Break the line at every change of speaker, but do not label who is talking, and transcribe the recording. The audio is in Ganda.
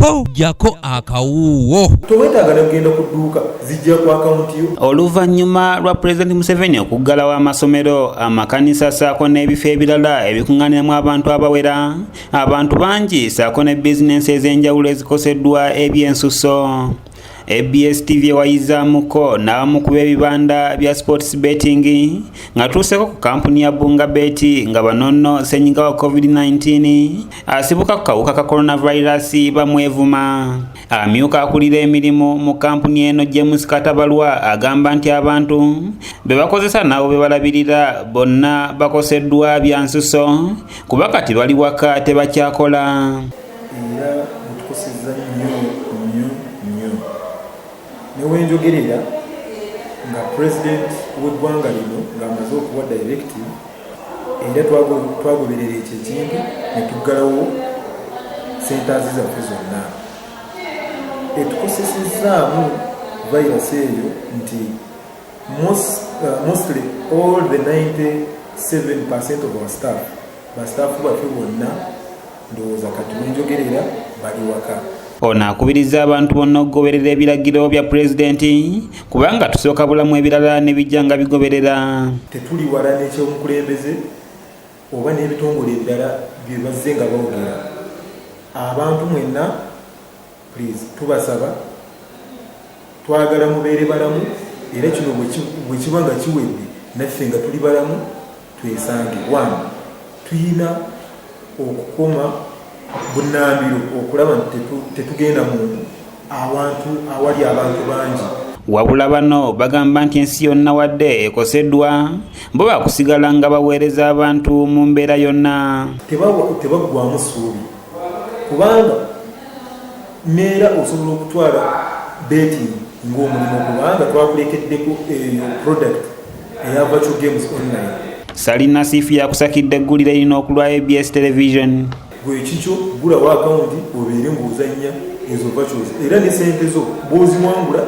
Ho, jjako akawuuwo.
Towetaaga nakugenda ku dduuka, zijja ku akawunti yo.
Oluvannyuma lwa Pulezidenti Museveni okuggalawo amasomero, amakanisa ssaako n'ebifo ebirala ebikuŋŋaaniramu abantu abawera, abantu bangi ssaako ne bizinensi ez'enjawulo ezikoseddwa ebyensuso. ABS TV ewayizaamuko n'abamu ku b'ebibanda bya sports betting nga tuuseeko ku kampuni ya Bunga Bet, nga bano nno ssenyiga wa COVID-19 asibuka ku kawuka ka coronavirus bamwevuma. Amyuka akulira emirimu mu kampuni eno, James Katabalwa, agamba nti abantu be bakozesa n'abo be balabirira bonna bakoseddwa bya nsuso, kuba kati bali waka tebakyakola.
Era butukosezza nnyo nnyo nnyo. Newenjogerera nga president w'eggwanga lino ng'amaze okuwa directive, era twagoberera ekyo ekintu ne tuggalawo centers zaffe zonna. Etukosesezaamu virus eyo nti mostly all the 97% of our staff, ba staff baffe bonna, ndowooza kati wenjogerera bali waka.
Ono akubiriza abantu bonna okugoberera ebiragiro bya pulezidenti, kubanga tusooka bulamu, ebirala ne bijja nga bigoberera.
Tetuli wala n'ekyomukulembeze oba n'ebitongole ebirala bye bazze nga boogera. Abantu mwenna, please, tubasaba, twagala mubeere balamu, era kino bwe kiba nga kiwedde naffe nga tuli balamu twesange. One, tuyina okukoma bunambiro okulaba nti tetugenda mu awantu awali abantu bangi.
Wabula bano bagamba nti ensi yonna wadde ekoseddwa, bo bakusigala nga baweereza abantu mu mbeera yonna.
Tebaggwamu ssuubi, kubanga neera osobola okutwala betting ng'omulimu, kubanga twakulekeddeko eyo product eya virtual games online.
Salina Sifu yakusakidde eggulire lino okulwa ABS Television.
Gwe ekikyo, gulawo akawunti obeere ng'ozannya ezo virtuals, era ne sente zo bw'oziwangula.